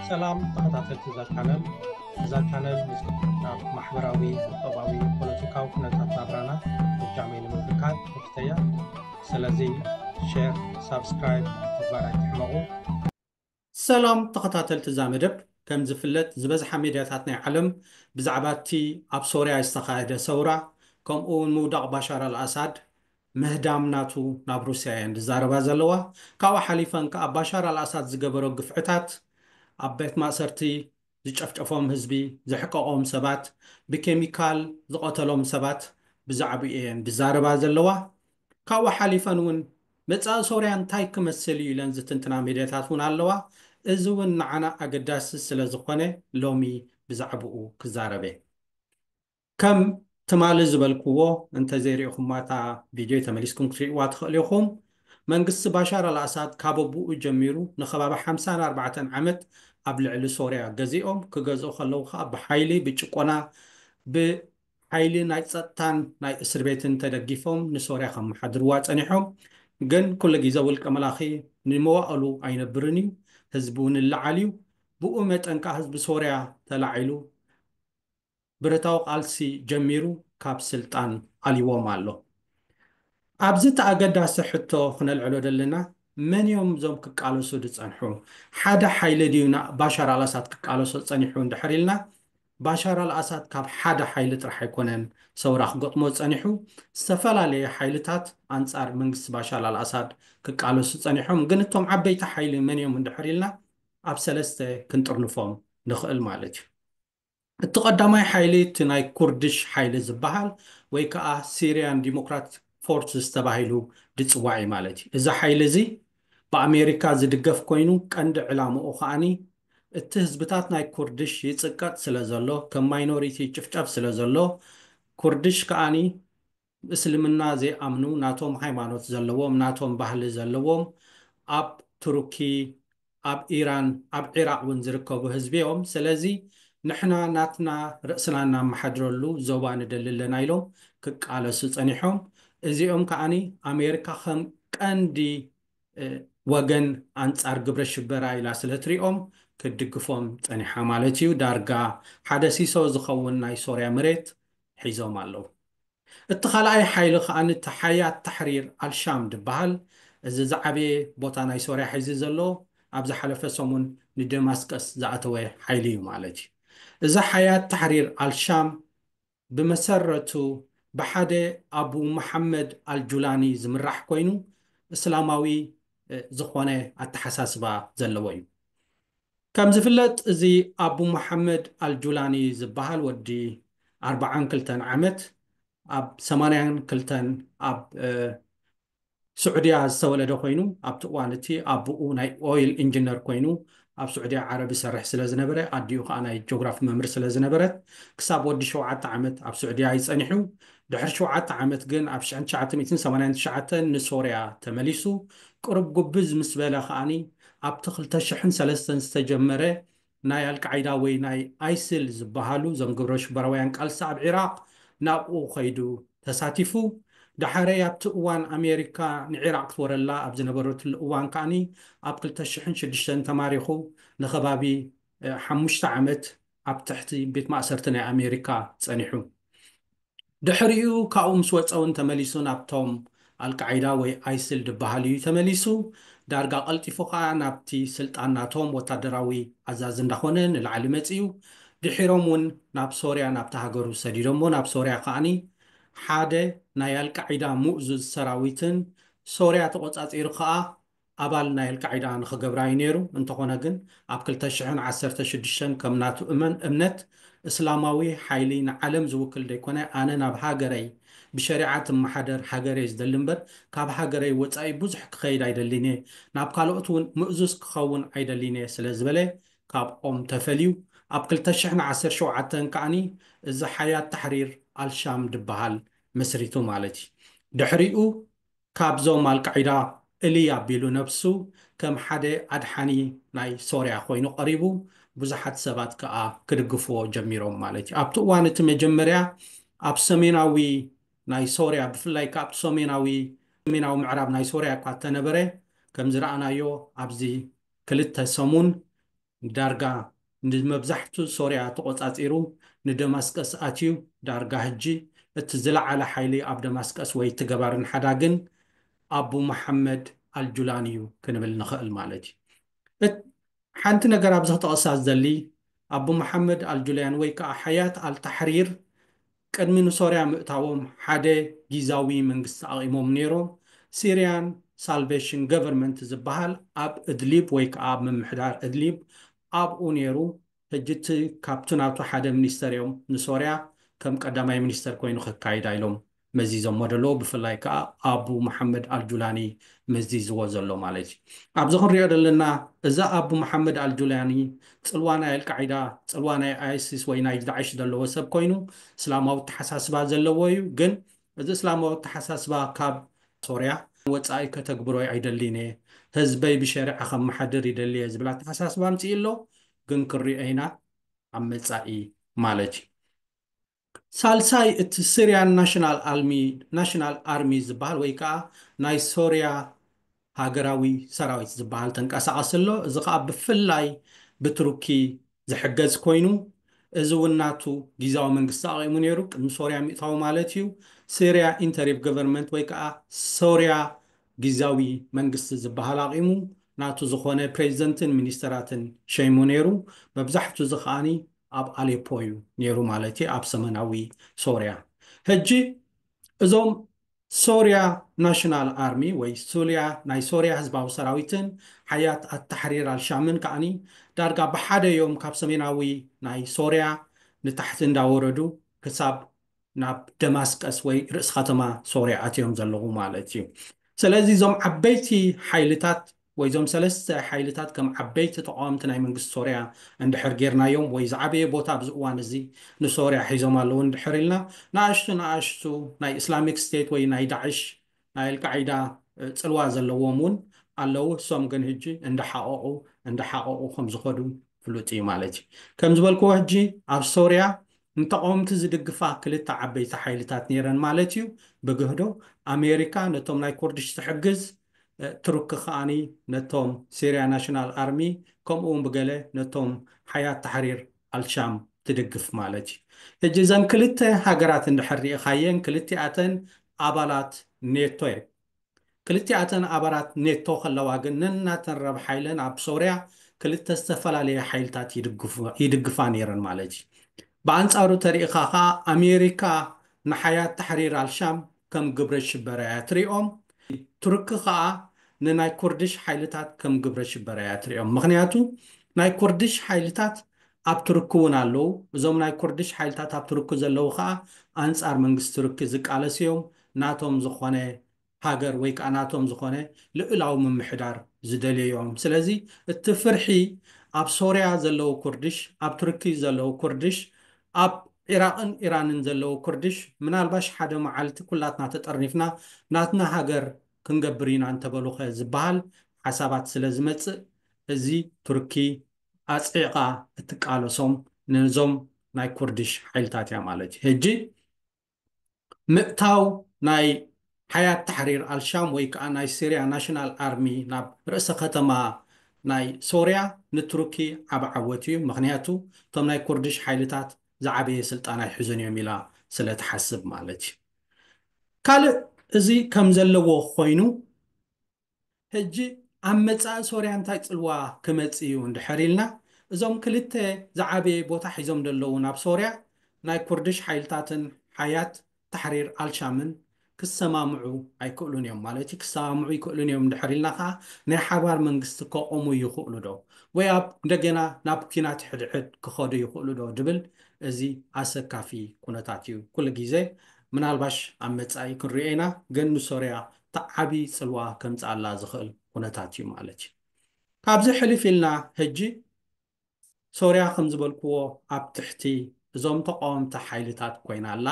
ሰላም ተኸታተልቲ እዛ ቻነል። እዛ ቻነል ምስ ኣብ ማሕበራዊ፣ ቁጠባዊ፣ ፖለቲካዊ ኩነታት ናብራና እጃመይ ንምብርካት ክፍተያ። ስለዚ ሼር፣ ሳብስክራይብ ምግባር ኣይትሕመቑ። ሰላም ተኸታተልቲ እዛ መደብ። ከም ዝፍለጥ ዝበዝሓ ሚድያታት ናይ ዓለም ብዛዕባ እቲ ኣብ ሶርያ ዝተኻየደ ሰውራ ከምኡ እውን ምውዳቕ ባሻር ኣልኣሳድ ምህዳም ናቱ ናብ ሩስያ እየን ዝዛረባ ዘለዋ። ካብኡ ሓሊፈን ከኣ ባሻር ኣልኣሳድ ዝገበሮ ግፍዕታት፣ ኣብ ቤት ማእሰርቲ ዝጨፍጨፎም ህዝቢ፣ ዘሕቀቖም ሰባት፣ ብኬሚካል ዝቐተሎም ሰባት ብዛዕባኡ እየን ዝዛረባ ዘለዋ። ካብኡ ሓሊፈን እውን መጻኢ ሶርያ እንታይ ክመስል እዩ ኢለን ዝትንትና ሜድያታት እውን ኣለዋ። እዚ እውን ንዓና ኣገዳሲ ስለ ዝኾነ ሎሚ ብዛዕባኡ ክዛረበ። ከም ትማሊ ዝበልክዎ፣ እንተዘይሪእኹማ እታ ቪድዮ ተመሊስኩም ክትሪእዋ ትኽእሉ ኢኹም። መንግስቲ ባሻር ኣልኣሳድ ካብ ኣቡኡ ጀሚሩ ንኸባቢ ሓምሳን ኣርባዕተን ዓመት ኣብ ልዕሊ ሶርያ ገዚኦም፣ ክገዝኡ ከለዉ ከኣ ብሓይሊ፣ ብጭቆና፣ ብሓይሊ ናይ ጸጥታን ናይ እስር ቤትን ተደጊፎም ንሶርያ ከመሓድርዋ ጸኒሖም። ግን ኩሉ ግዜ ውልቀ መላኺ ንመዋእሉ ኣይነብርን እዩ፣ ህዝቢ እውን ይለዓል እዩ። ብኡ መጠን ከኣ ህዝቢ ሶርያ ተላዒሉ ብረታዊ ቃልሲ ጀሚሩ ካብ ስልጣን ኣልይዎም ኣሎ። ኣብዚ እቲ ኣገዳሲ ሕቶ ክነልዕሎ ዘለና፣ መን እዮም እዞም ክቃለሱ ዝጸንሑ? ሓደ ሓይሊ ድዩ ና-፣ ባሻር ኣልኣሳድ ክቃለሶ ጸኒሑ እንድሕር ኢልና፣ ባሻር ኣልኣሳድ ካብ ሓደ ሓይሊ ጥራሕ ኣይኮነን ሰውራ ክገጥሞ ጸኒሑ። ዝተፈላለየ ሓይልታት ኣንጻር መንግስቲ ባሻር ኣልኣሳድ ክቃለሱ ጸኒሖም። ግን እቶም ዓበይቲ ሓይሊ መን እዮም እንድሕር ኢልና፣ ኣብ ሰለስተ ክንጥርንፎም ንኽእል ማለት እዩ። እቲ ቀዳማይ ሓይሊ እቲ ናይ ኩርድሽ ሓይሊ ዝበሃል ወይ ከኣ ሲርያን ዲሞክራቲክ ፎርስስ ተባሂሉ ዝጽዋዕ እዩ ማለት እዩ። እዚ ሓይሊ እዚ ብኣሜሪካ ዝድገፍ ኮይኑ ቀንዲ ዕላምኡ ከኣኒ እቲ ህዝብታት ናይ ኩርድሽ ይጽቀጥ ስለ ዘሎ፣ ከም ማይኖሪቲ ይጭፍጨፍ ስለ ዘሎ፣ ኩርድሽ ከኣኒ እስልምና ዘይኣምኑ፣ ናቶም ሃይማኖት ዘለዎም፣ ናቶም ባህሊ ዘለዎም፣ ኣብ ቱርኪ፣ ኣብ ኢራን፣ ኣብ ዒራቕ እውን ዝርከቡ ህዝቢ እዮም። ስለዚ ንሕና ናትና ርእስና እናመሓድረሉ ዞባ ንደሊ ኣለና ኢሎም ክቃለሱ ጸኒሖም። እዚኦም ከኣኒ ኣሜሪካ ከም ቀንዲ፣ እ፣ ወገን ኣንጻር ግብረ ሽበራ ኢላ ስለ ትሪኦም ክትድግፎም ጸኒሓ ማለት እዩ። ዳርጋ ሓደ ሲሶ ዝኸውን ናይ ሶርያ መሬት ሒዞም ኣለዉ። እቲ ካልኣይ ሓይሊ ከኣ እቲ ሓያት ታሕሪር ኣልሻም ዝበሃል፣ እዚ ዝዓበየ ቦታ ናይ ሶርያ ሒዙ ዘሎ፣ ኣብ ዝሓለፈ ሰሙን ንደማስቀስ ዝኣተወ ሓይሊ እዩ ማለት እዩ። እዚ ሓያት ታሕሪር ኣልሻም ብመሰረቱ ብሓደ ኣቡ መሓመድ ኣልጁላኒ ዝምራሕ ኮይኑ፣ እስላማዊ፣ እ፣ ዝኾነ ኣተሓሳስባ ዘለዎ እዩ። ከም ዝፍለጥ፣ እዚ ኣቡ መሓመድ ኣልጁላኒ ዝበሃል ወዲ ኣርብዓን ክልተን ዓመት፣ ኣብ ሰማንያን ክልተን ኣብ፣ እ፣ ስዑድያ ዝተወለደ ኮይኑ፣ ኣብቲ እዋን እቲ ኣቡኡ ናይ ኦይል ኢንጂነር ኮይኑ ኣብ ስዑድያ ዓረብ ይሰርሕ ስለ ዝነበረ፣ ኣዲኡ ከኣ ናይ ጂኦግራፊ መምህር ስለ ዝነበረት፣ ክሳብ ወዲ ሸውዓተ ዓመት ኣብ ስዑድያ እዩ ጸኒሑ። ድሕሪ ሸውዓተ ዓመት ግን ኣብ ሽሕን ትሽዓተ ሚእትን ሰማንያን ትሽዓተን ንሶርያ ተመሊሱ። ቅሩብ ጉብዝ ምስ በለ ከኣኒ ኣብቲ ክልተ ሽሕን ሰለስተን ዝተጀመረ ናይ ኣልቃዒዳ ወይ ናይ ኣይስል ዝበሃሉ እዞም ግብረ ሽበራውያን ቃልሲ ኣብ ዒራቕ ናብኡ ኸይዱ ተሳቲፉ። ዳሕረይ ኣብቲ እዋን ኣሜሪካ ንዒራቕ ክትወረላ ኣብ ዝነበረትሉ እዋን ከኣኒ ኣብ ክልተ ሽሕን ሽዱሽተን ተማሪኹ ንኸባቢ፣ እ፣ ሓሙሽተ ዓመት ኣብ ትሕቲ ቤት ማእሰርቲ ናይ ኣሜሪካ ጸኒሑ። ድሕሪኡ ካብኡ ምስ ወጸ እውን ተመሊሱ ናብቶም ኣልቃዒዳ ወይ ኣይስል ዝበሃል እዩ ተመሊሱ። ዳርጋ ቀልጢፉ ከኣ ናብቲ ስልጣን ናቶም ወታደራዊ ኣዛዚ እንዳኾነ ንላዕሊ መጺኡ። ድሒሮም እውን ናብ ሶርያ ናብቲ ሃገሩ ሰዲዶሞ። ናብ ሶርያ ከኣኒ ሓደ ናይ ኣልቃዒዳ ምኡዙዝ ሰራዊትን ሶርያ ተቖጻጺሩ ከኣ ኣባል ናይ ኣልቃዒዳ ንኽገብራ እዩ ነይሩ። እንተኾነ ግን ኣብ ክልተ ሽሕን ዓሰርተ ሽዱሽተን ከም ናቱ እመን-፣ እምነት እስላማዊ ሓይሊ ንዓለም ዝውክል ዘይኮነ፣ ኣነ ናብ ሃገረይ ብሸሪዓ ትመሓደር ሃገረይ ዝደሊ እምበር ካብ ሃገረይ ወጻኢ ብዙሕ ክኸይድ ኣይደልን እየ፣ ናብ ካልኦት እውን ምእዙዝ ክኸውን ኣይደልን እየ ስለ ዝበለ ካብኦም ተፈልዩ። ኣብ ክልተ ሽሕን ዓሰርተ ሸውዓተን ከኣኒ እዚ ሓያት ታሕሪር ኣልሻም ዝበሃል መስሪቱ ማለት እዩ። ድሕሪኡ ካብዞም ኣልቃዒዳ እልይ ኣቢሉ ነብሱ ከም ሓደ ኣድሓኒ ናይ ሶርያ ኮይኑ ቀሪቡ፣ ብዙሓት ሰባት ከኣ ክድግፍዎ ጀሚሮም ማለት እዩ። ኣብቲ እዋን እቲ መጀመርያ ኣብ ሰሜናዊ ናይ ሶርያ፣ ብፍላይ ከኣ ኣብቲ ሰሜናዊ፣ ሰሜናዊ ምዕራብ ናይ ሶርያ እኳ እተነበረ፣ ከም ዝረኣናዮ ኣብዚ ክልተ ሰሙን ዳርጋ ንመብዛሕቱ ሶርያ ተቆጻጺሩ ንደማስቀስ ኣትዩ። ዳርጋ ሕጂ እቲ ዝለዓለ ሓይሊ ኣብ ደማስቀስ ወይ እቲ ገባርን ሓዳግን ኣቡ መሓመድ ኣልጁላን እዩ ክንብል ንኽእል ማለት እዩ። እት- ሓንቲ ነገር ኣብዚ ክጠቕሳ ዝደሊ፣ ኣቡ መሓመድ ኣልጁላን ወይ ከዓ ሓያት ኣልታሕሪር ቅድሚ ንሶርያ ምእታዎም ሓደ ጊዛዊ መንግስቲ ኣቒሞም ነይሮም። ሲሪያን ሳልቬሽን ገቨርንመንት ዝበሃል ኣብ እድሊብ ወይ ከዓ ኣብ ምምሕዳር እድሊብ ኣብኡ ነይሩ። ሕጂ እቲ ካብቲ ናቱ ሓደ ሚኒስተር እዮም ንሶርያ ከም ቀዳማይ ሚኒስተር ኮይኑ ከካይዳ ኢሎም መዚዞሞ ደለዎ። ብፍላይ ከዓ ኣቡ መሓመድ ኣልጁላኒ መዚዝዎ ዘሎ ማለት እዩ። ኣብዚ ክንሪኦ ዘለና እዚ ኣቡ መሓመድ ኣልጁላኒ ጽልዋ ናይ ኣልቃዒዳ፣ ጽልዋ ናይ ኣይሲስ ወይ ናይ ዳዕሽ ዘለዎ ሰብ ኮይኑ እስላማዊ ኣተሓሳስባ ዘለዎ እዩ። ግን እዚ እስላማዊ ኣተሓሳስባ ካብ ሶርያ ወፃኢ ከተግብሮ ኣይደልን እየ፣ ህዝበይ ብሸሪዓ ከመሓድር ይደሊ እየ ዝብል ኣተሓሳስባ ኣምፅኡ ኣሎ። ግን ክንሪኦ ኢና ኣብ መፃኢ ማለት እዩ። ሳልሳይ እቲ ሲሪያን ናሽናል ኣልሚ ናሽናል ኣርሚ ዝበሃል ወይ ከዓ ናይ ሶርያ ሃገራዊ ሰራዊት ዝበሃል ተንቀሳቐሲ ኣሎ። እዚ ከዓ ብፍላይ ብቱርኪ ዝሕገዝ ኮይኑ፣ እዚ እውን ናቱ ጊዛዊ መንግስቲ ኣቂሙ ነይሩ፣ ቅድሚ ሶርያ ምእታው ማለት እዩ። ሲሪያ ኢንተሪም ገቨርንመንት ወይ ከዓ ሶርያ ጊዛዊ መንግስቲ ዝበሃል ኣቂሙ፣ ናቱ ዝኾነ ፕሬዚደንትን ሚኒስተራትን ሸይሙ ነይሩ። መብዛሕቱ እዚ ከዓኒ ኣብ ኣሌፖ እዩ ነይሩ ማለት እዩ፣ ኣብ ሰሜናዊ ሶርያ። ሕጂ እዞም ሶርያ ናሽናል ኣርሚ ወይ ሱልያ ናይ ሶርያ ህዝባዊ ሰራዊትን ሓያት ኣታሕሪር ኣልሻምን ከዓኒ ዳርጋ ብሓደ እዮም ካብ ሰሜናዊ ናይ ሶርያ ንታሕቲ እንዳወረዱ ክሳብ ናብ ደማስቀስ ወይ ርእሲ ከተማ ሶርያ ኣትዮም ዘለዉ ማለት እዩ። ስለዚ እዞም ዓበይቲ ሓይልታት ወይ እዞም ሰለስተ ሓይልታት ከም ዓበይቲ ተቃወምቲ ናይ መንግስቲ ሶርያ እንድሕር ጌርናዮም ወይ ዝዓበየ ቦታ ኣብዚ እዋን እዚ ንሶርያ ሒዞም ኣለዉ እንድሕር ኢልና፣ ንኣሽቱ ንኣሽቱ ናይ ኢስላሚክ ስቴት ወይ ናይ ዳዕሽ ናይ ኣልቃዒዳ ጽልዋ ዘለዎም እውን ኣለዉ። እሶም ግን ሕጂ እንዳሓቐቑ እንዳሓቐቑ ከም ዝኸዱ ፍሉጥ እዩ ማለት እዩ። ከም ዝበልክዎ ሕጂ ኣብ ሶርያ ንተቃወምቲ ዝድግፋ ክልተ ዓበይቲ ሓይልታት ነይረን ማለት እዩ። ብግህዶ ኣሜሪካ ነቶም ናይ ኩርድሽ ትሕግዝ፣ እ፣ ቱርኪ ከዓኒ ነቶም ሲሪያ ናሽናል ኣርሚ ከምኡ እውን ብገለ ነቶም ሓያት ታሕሪር ኣልሻም ትድግፍ ማለት እዩ። ሕጂ እዘን ክልተ ሃገራት እንድሕር ሪኢኻየን ክልቲኣተን ኣባላት ኔቶ እየን። ክልቲኣተን ኣባላት ኔቶ ከለዋ ግን ነናተን ረብሓ ኢለን ኣብ ሶርያ ክልተ ዝተፈላለየ ሓይልታት ይድግፉ- ይድግፋ ነይረን ማለት እዩ። ብኣንጻሩ ተሪኢኻ ኸዓ ኣሜሪካ ንሓያት ታሕሪር ኣልሻም ከም ግብረ ሽበራ እያ ትሪኦም። ቱርኪ ኸዓ ንናይ ኩርድሽ ሓይልታት ከም ግብረ ሽበራ እያ ትሪኦም። ምኽንያቱ ናይ ኩርድሽ ሓይልታት ኣብ ቱርኪ እውን ኣለዉ። እዞም ናይ ኩርድሽ ሓይልታት ኣብ ቱርኪ ዘለዉ ኸዓ ኣንጻር መንግስቲ ቱርኪ ዝቃለሱ እዮም። ናቶም ዝኾነ ሃገር ወይ ከዓ ናቶም ዝኾነ ልዑላዊ ምምሕዳር ዝደልዩ እዮም። ስለዚ እቲ ፍርሒ ኣብ ሶርያ ዘለዉ ኩርድሽ፣ ኣብ ቱርኪ ዘለዉ ኩርድሽ፣ ኣብ ዒራቕን ኢራንን ዘለዉ ኩርድሽ ምናልባሽ ሓደ መዓልቲ ኩላትና ተጠርኒፍና ናትና ሃገር ክንገብር ኢና እንተበሉኸ ዝበሃል ሓሳባት ስለ ዝመጽእ እዚ ቱርኪ ኣጽዒቓ እትቃለሶም ነዞም ናይ ኩርድሽ ሓይልታት እያ ማለት እዩ። ሕጂ ምእታው ናይ ሓያት ታሕሪር ኣልሻም ወይ ከዓ ናይ ሲሪያ ናሽናል ኣርሚ ናብ ርእሰ ከተማ ናይ ሶርያ ንቱርኪ ዓቢ ዓወት እዩ። ምኽንያቱ እቶም ናይ ኩርድሽ ሓይልታት ዝዓበየ ስልጣን ኣይሕዙን እዮም ኢላ ስለ ትሓስብ ማለት እዩ። ካልእ እዚ ከም ዘለዎ ኮይኑ ሕጂ ኣብ መጻኢ ሶርያ እንታይ ጽልዋ ክመጽእ እዩ እንድሕር ኢልና፣ እዞም ክልተ ዝዓበየ ቦታ ሒዞም ዘለዉ ናብ ሶርያ ናይ ኩርድሽ ሓይልታትን ሓያት ታሕሪር ኣልሻምን ክሰማምዑ ኣይክእሉን እዮም ማለት እዩ። ክሰማምዑ ይክእሉን እዮም እንድሕር ኢልና ከዓ ናይ ሓባር መንግስቲ ከቆሙ ይኽእሉ ዶ ወይ ኣብ እንደገና ናብ ኲናት ሕድሕድ ክኸዱ ይኽእሉ ዶ ድብል እዚ ኣሰካፊ ኩነታት እዩ። ኩሉ ግዜ ምናልባሽ ኣብ መጻኢ ክንሪኦ ኢና፣ ግን ንሶርያ እቲ ዓቢ ጽልዋ ከምጽኣላ ዝኽእል ኩነታት እዩ ማለት እዩ። ካብዚ ሕልፍ ኢልና ሕጂ ሶርያ ከም ዝበልክዎ ኣብ ትሕቲ እዞም ተቃወምቲ ሓይልታት ኮይና ኣላ።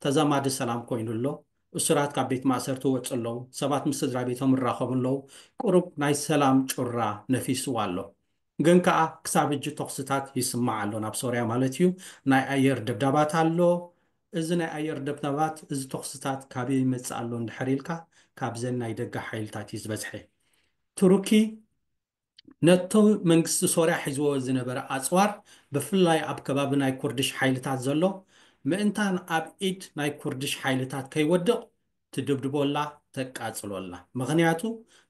ተዛማዲ ሰላም ኮይኑ ኣሎ። እሱራት ካብ ቤት ማእሰርቲ ወፁ ኣለዉ። ሰባት ምስ ስድራ ቤቶም ይራኸቡ ኣለዉ። ቁሩብ ናይ ሰላም ጩራ ነፊስዋ ኣሎ። ግን ከዓ ክሳብ ሕጂ ተኹስታት ይስማዕ ኣሎ ናብ ሶርያ ማለት እዩ። ናይ ኣየር ደብዳባት ኣሎ። እዚ ናይ ኣየር ደብዳባት፣ እዚ ተኹስታት ካበይ ይመፅእ ኣሎ እንድሕር ኢልካ ካብዘን ናይ ደገ ሓይልታት እዩ ዝበዝሐ። ቱርኪ ነቶ መንግስቲ ሶርያ ሒዝዎ ዝነበረ ኣፅዋር፣ ብፍላይ ኣብ ከባቢ ናይ ኩርድሽ ሓይልታት ዘሎ፣ ምእንታን ኣብ ኢድ ናይ ኩርድሽ ሓይልታት ከይወድቕ ትድብድቦላ፣ ተቃጽሎላ። ምኽንያቱ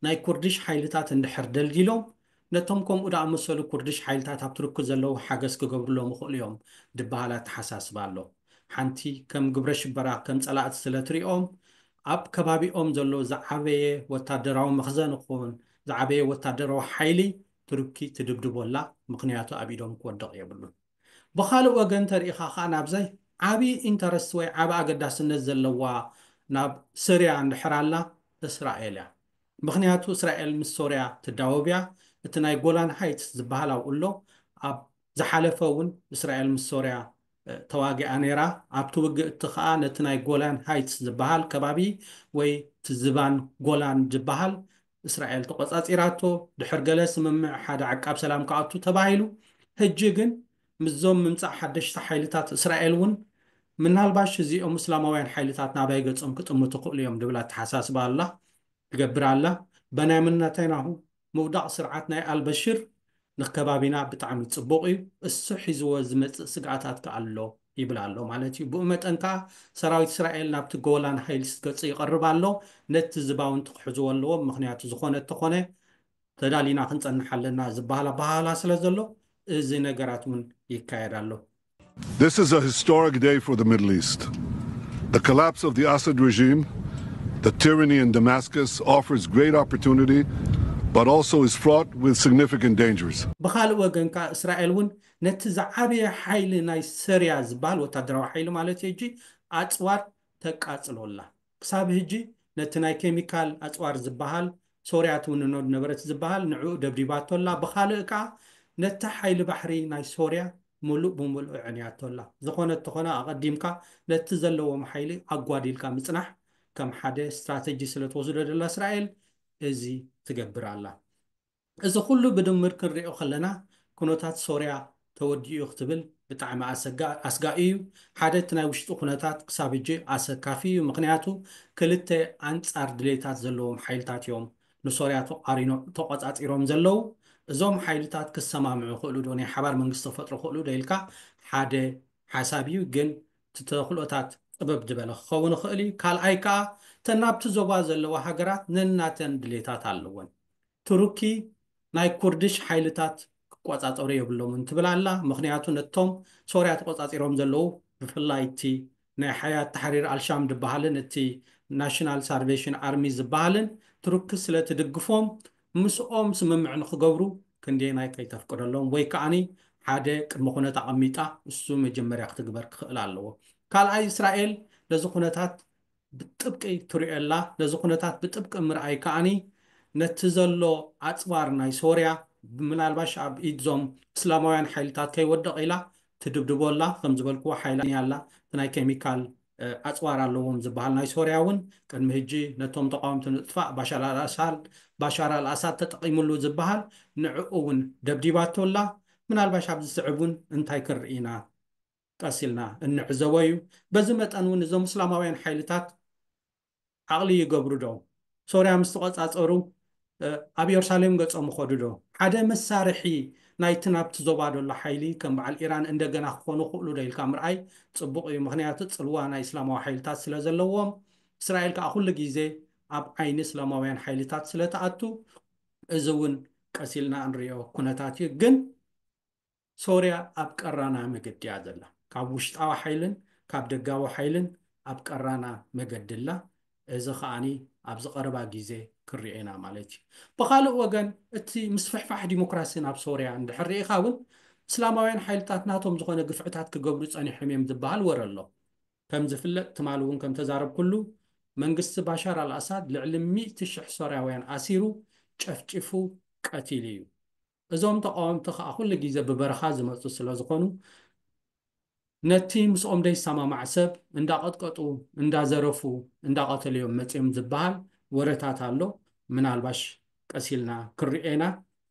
ናይ ኩርድሽ ሓይልታት እንድሕር ደልዲሎም፣ ነቶም ከምኡ ዝኣመሰሉ ኩርድሽ ሓይልታት ኣብ ቱርኪ ዘለዉ ሓገዝ ክገብሩሎም ይኽእሉ እዮም ድበሃል ኣተሓሳስባ ኣሎ። ሓንቲ ከም ግብረ ሽበራ፣ ከም ጸላእቲ ስለ ትሪኦም፣ ኣብ ከባቢኦም ዘሎ ዝዓበየ ወታደራዊ መኽዘን ይኹን ዝዓበየ ወታደራዊ ሓይሊ ቱርኪ ትድብድቦላ፣ ምኽንያቱ ኣብ ኢዶም ክወድቕ የብሉን። ብኻልእ ወገን ተሪኢኻ ኸዓ ናብዘይ ዓቢ ኢንተረስት ወይ ዓቢ ኣገዳስነት ዘለዋ ናብ ስርያ እንድሕር ኣላ እስራኤል እያ። ምኽንያቱ እስራኤል ምስ ሶርያ ትዳወብ እያ። እቲ ናይ ጎላን ሃይትስ ዝበሃል ኣብኡ ኣሎ። ኣብ ዝሓለፈ እውን እስራኤል ምስ ሶርያ፣ እ፣ ተዋጊኣ ነይራ። ኣብቲ ውግእ እቲ ኸዓ ነቲ ናይ ጎላን ሃይትስ ዝበሃል ከባቢ ወይ እቲ ዝባን ጎላን ዝበሃል እስራኤል ተቆጻጺራቶ። ድሕር ገለ ስምምዕ ሓደ ዓቃብ ሰላም ክኣቱ ተባሂሉ። ሕጂ ግን ምስዞም ምምጻእ ሓደሽቲ ሓይልታት እስራኤል እውን ምናልባሽ እዚኦም እስላማውያን ሓይልታት ናባይ ገጾም ክጥምቱ ይኽእሉ እዮም ድብል ኣተሓሳስባ ኣላ፣ ትገብር ኣላ። በናይምን ናታንያሁ ምውዳቕ ስርዓት ናይ ኣልበሽር ንከባቢና ብጣዕሚ ጽቡቕ እዩ። እሱ ሒዝዎ ዝመጽእ ስግኣታት ከኣ ኣሎ ይብል ኣሎ ማለት እዩ። ብኡ መጠን ከኣ ሰራዊት እስራኤል ናብቲ ጎላን ሃይትስ ገጹ ይቐርብ ኣሎ። ነቲ ዝባውንቲ ክሕዝዎ ኣለዎም። ምኽንያቱ ዝኾነ እንተኾነ ተዳሊና ክንጸንሕ ኣለና ዝበሃል ኣበሃህላ ስለ ዘሎ፣ እዚ ነገራት እውን ይካየድ ኣሎ። This is a historic day for the Middle East. The collapse of the Assad regime, the tyranny in Damascus, offers great opportunity, but also is fraught with significant dangers. ብኻልእ ወገን ከኣ እስራኤል እውን ነቲ ዝዓበየ ሓይሊ ናይ ሶርያ ዝበሃል ወታደራዊ ሓይሊ ማለት እዩ፣ ሕጂ ኣጽዋር ተቃጽሎ ኣላ። ክሳብ ሕጂ ነቲ ናይ ኬሚካል ኣጽዋር ዝበሃል ሶርያ ትውንኖ ዝነበረት ዝበሃል ንዕኡ ደብዲባቶ ኣላ። ብኻልእ ከኣ ነቲ ሓይሊ ባሕሪ ናይ ሶርያ ሙሉእ ብሙሉእ ዕንያቶ ኣላ። ዝኾነ እንተኾነ ኣቐዲምካ ነቲ ዘለዎም ሓይሊ ኣጓዲልካ ምጽናሕ ከም ሓደ ስትራተጂ ስለ ትወስዶ ዘላ እስራኤል እዚ ትገብር ኣላ። እዚ ኩሉ ብድምር ክንሪኦ ከለና ኩነታት ሶርያ ተወዲኡ ክትብል ብጣዕሚ ኣሰጋ-፣ ኣስጋኢ እዩ። ሓደ እቲ ናይ ውሽጢ ኩነታት ክሳብ ሕጂ ኣሰካፊ እዩ። ምኽንያቱ ክልተ ኣንጻር ድሌታት ዘለዎም ሓይልታት እዮም ንሶርያ ተቋሪኖ-፣ ተቆጻጺሮም ዘለዉ። እዞም ሓይልታት ክሰማምዑ ይኽእሉ ዶ፣ ናይ ሓባር መንግስቲ ክፈጥሩ ይኽእሉ ዶ ኢልካ ሓደ ሓሳብ እዩ። ግን እቲ ተኽእሎታት ጥብብ ዝበለ ክኸውን ይኽእል እዩ። ካልኣይ ከኣ እተን ናብቲ ዞባ ዘለዋ ሃገራት ነናተን ድሌታት ኣለወን። ቱርኪ ናይ ኩርድሽ ሓይልታት ክቆጻጸሩ የብሎምን ትብል ኣላ። ምኽንያቱ ነቶም ሶርያ ተቆጻጺሮም ዘለዉ ብፍላይ እቲ ናይ ሓያት ታሕሪር ኣልሻም ዝበሃልን እቲ ናሽናል ሳልቬሽን ኣርሚ ዝበሃልን ቱርኪ ስለ ትድግፎም ምስኦም ስምምዕ ንክገብሩ ክንደየናይ ከይተፍቅደሎም ወይ ከዓኒ ሓደ ቅድመ ኩነት ኣቐሚጣ እሱ መጀመርያ ክትግበር ክኽእል ኣለዎ። ካልኣይ እስራኤል ነዚ ኩነታት ብጥብቂ ትሪኦ ኣላ። ነዚ ኩነታት ብጥብቂ ምርኣይ ከዓኒ ነቲ ዘሎ ኣፅዋር ናይ ሶርያ ምናልባሽ ኣብ ኢድ ዞም እስላማውያን ሓይልታት ከይወድቕ ኢላ ትድብድቦ ኣላ። ከም ዝበልክዎ ሓይላ ኣላ። እቲ ናይ ኬሚካል ኣፅዋር ኣለዎም ዝበሃል ናይ ሶርያ እውን ቅድሚ ሕጂ ነቶም ተቃወምቲ ምጥፋእ ባሻር ኣልኣሳድ ባሻር ኣልኣሳድ ተጠቂምሉ ዝበሃል ንዕኡ እውን ደብዲባቶ ኣላ። ምናልባሽ ኣብዚ ዝስዕብ እውን እንታይ ክንርኢ ኢና ቀስ ኢልና እንዕዘቦ እዩ። በዚ መጠን እውን እዞም እስላማውያን ሓይልታት ዓቕሊ ይገብሩ ዶ? ሶርያ ምስ ተቆጻጸሩ ኣብ ኢየሩሳሌም ገጾም ይኸዱ ዶ? ሓደ መሳርሒ ናይቲ ናብቲ ዞባ ዘሎ ሓይሊ ከም በዓል ኢራን እንደገና ክኾኑ ክኽእሉ ዶ ኢልካ ምርኣይ ጽቡቕ እዩ። ምኽንያቱ ጽልዋ ናይ እስላማዊ ሓይልታት ስለ ዘለዎም፣ እስራኤል ከኣ ኩሉ ግዜ ኣብ ዓይኒ እስላማውያን ሓይልታት ስለ ትኣቱ፣ እዚ እውን ቀስ ኢልና እንሪኦ ኩነታት እዩ። ግን ሶርያ ኣብ ቀራና መገዲ እያ ዘላ። ካብ ውሽጣዊ ሓይልን ካብ ደጋዊ ሓይልን ኣብ ቀራና መገዲ ኣላ። እዚ ከኣኒ ኣብዚ ቀረባ ግዜ ክንሪኦ ኢና ማለት እዩ። ብኻልእ ወገን እቲ ምስፍሕፋሕ ዲሞክራሲ ናብ ሶርያ እንድሕር ርኢኻ እውን እስላማውያን ሓይልታት ናቶም ዝኾነ ግፍዕታት ክገብሩ ጸኒሖም እዮም ዝበሃል ወረ ኣሎ። ከም ዝፍለጥ ትማሊ እውን ከም ተዛረብኩሉ መንግስቲ ባሻር ኣልኣሳድ ልዕሊ ሚእቲ ሽሕ ሶርያውያን ኣሲሩ ጨፍጪፉ ቀቲሉ እዩ። እዞም ተቃወምቲ ከኣ ኩሉ ግዜ ብበረኻ ዝመፁ ስለ ዝኾኑ ነቲ ምስኦም ዘይሰማማዕ ሰብ እንዳቐጥቀጡ እንዳዘረፉ እንዳቐተሉ እዮም መፂኦም ዝበሃል ወረታት ኣሎ። ምናልባሽ ቀስ ኢልና ክንሪኦ ኢና።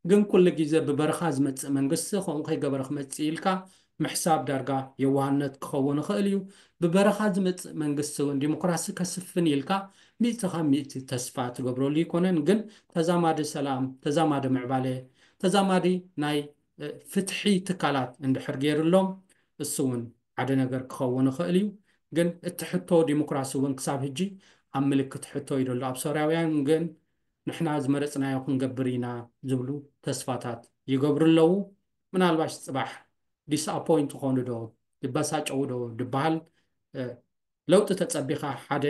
ግን ኩሉ ግዜ ብበረኻ ዝመፅእ መንግስቲ ከምኡ ከይገበረ ክመፅእ ኢልካ ምሕሳብ ዳርጋ የዋህነት ክኸውን ይኽእል እዩ። ብበረኻ ዝመፅእ መንግስቲ እውን ዲሞክራሲ ከስፍን ኢልካ ሚእቲ ካብ ሚእቲ ተስፋ ትገብረሉ ኣይኮነን። ግን ተዛማዲ ሰላም፣ ተዛማዲ ምዕባለ፣ ተዛማዲ ናይ ፍትሒ ትካላት እንድሕር ገይሩሎም፣ እሱ እውን ሓደ ነገር ክኸውን ይኽእል እዩ። ግን እቲ ሕቶ ዲሞክራሲ እውን ክሳብ ሕጂ ኣብ ምልክት ሕቶ እዩ ዘሎ። ኣብ ሶርያውያን ግን ንሕና ዝመረፅናዮ ክንገብር ኢና ዝብሉ ተስፋታት ይገብሩ ኣለዉ። ምናልባሽ ፅባሕ ዲስኣፖይንት ትኾኑ ዶ፣ ይበሳጨዉ ዶ ድበሃል? ለውጢ ተፀቢኻ ሓደ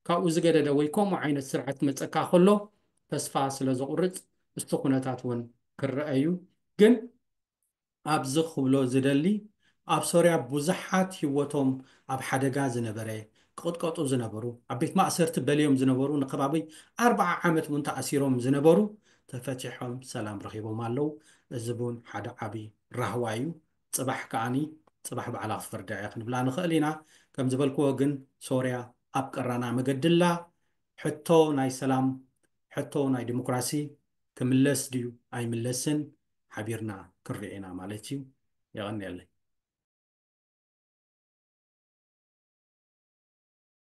ካብኡ ዝገደደ ወይ ከምኡ ዓይነት ስርዓት መፀካ ከሎ ተስፋ ስለ ዘቑርፅ፣ እስቲ ኩነታት እውን ክረአ እዩ። ግን ኣብዚ ክብሎ ዝደሊ፣ ኣብ ሶርያ ብዙሓት ህይወቶም ኣብ ሓደጋ ዝነበረ፣ ክቕጥቀጡ ዝነበሩ፣ ኣብ ቤት ማእሰርቲ በልዮም ዝነበሩ፣ ንከባቢ ኣርብዓ ዓመት እውን ተኣሲሮም ዝነበሩ ተፈቲሖም ሰላም ረኺቦም ኣለዉ። እዚ እውን ሓደ ዓቢ ራህዋ እዩ። ፅባሕ ከዓኒ ፅባሕ ባዕላ ክትፈርዳ እያ ክንብላ ንኽእል ኢና። ከም ዝበልክዎ ግን ሶርያ ኣብ ቀራና መገዲ ኣላ። ሕቶ ናይ ሰላም፣ ሕቶ ናይ ዲሞክራሲ ክምለስ ድዩ ኣይምለስን ሓቢርና ክንሪኦ ኢና ማለት እዩ። የቐንየለይ።